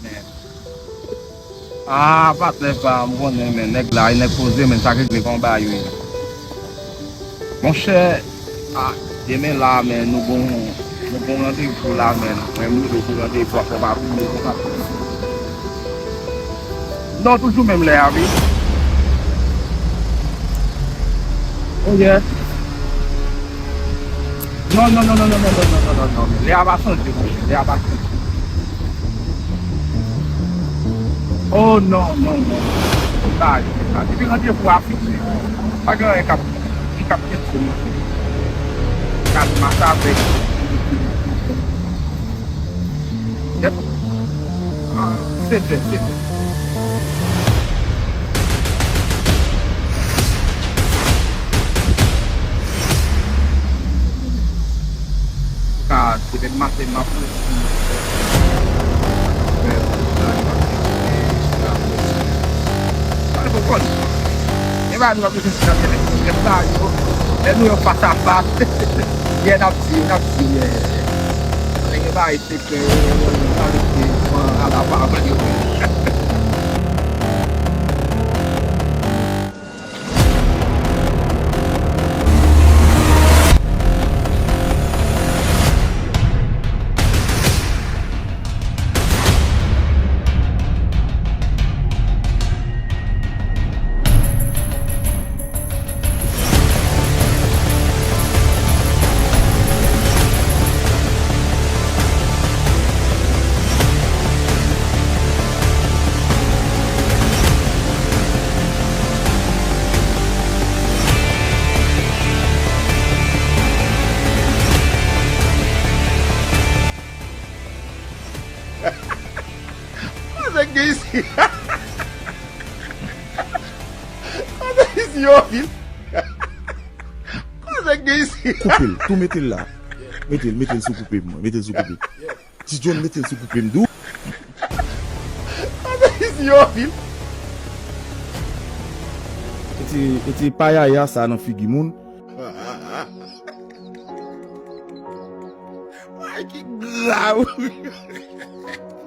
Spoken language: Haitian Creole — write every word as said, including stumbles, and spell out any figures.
Men. Ah, patnè pa m, konnen, men nèg la, e nèg poze, men sa k regle konba yo ye. Monchè, ah, demen la, men nou gon, nou gon randevou la, men. Mwen, m rele pou randevou a, fò pa bliye, fò pa bliye. Non, toujou menm lè a, wi. Oh, yeah. Non, non, non, non. Lè a pa chanje, monchè. Lè a pa chanje. Oh, non, non, non. Sa, sa. Depi randevou a fikse, pa gen anyen k ap, ki k ap kenbe m. Gad match avèk. Yep. Ah, se vre, se vre. Ka, se menm maten m ap resi. Sa, nou konn. E ba nou ap resi nan tele, nan tele sa yo. Lè nou yo fas a fas. Yè n ap di, n ap di, yè. Nèg yo bay sekrè yo, yo, yo, yo, yo, yo, ala pa vle yo. Koze k gen isi? Koze isi yo vin? Koze k gen isi? Koupe l, tou mete l la. Mete l, mete l sou koupe m, mete l sou koupe. Ti John, mete l sou koupe m, dou. Koze isi yo vin? E ti, e ti payaya sa nan figi moun. Ay, ki grav.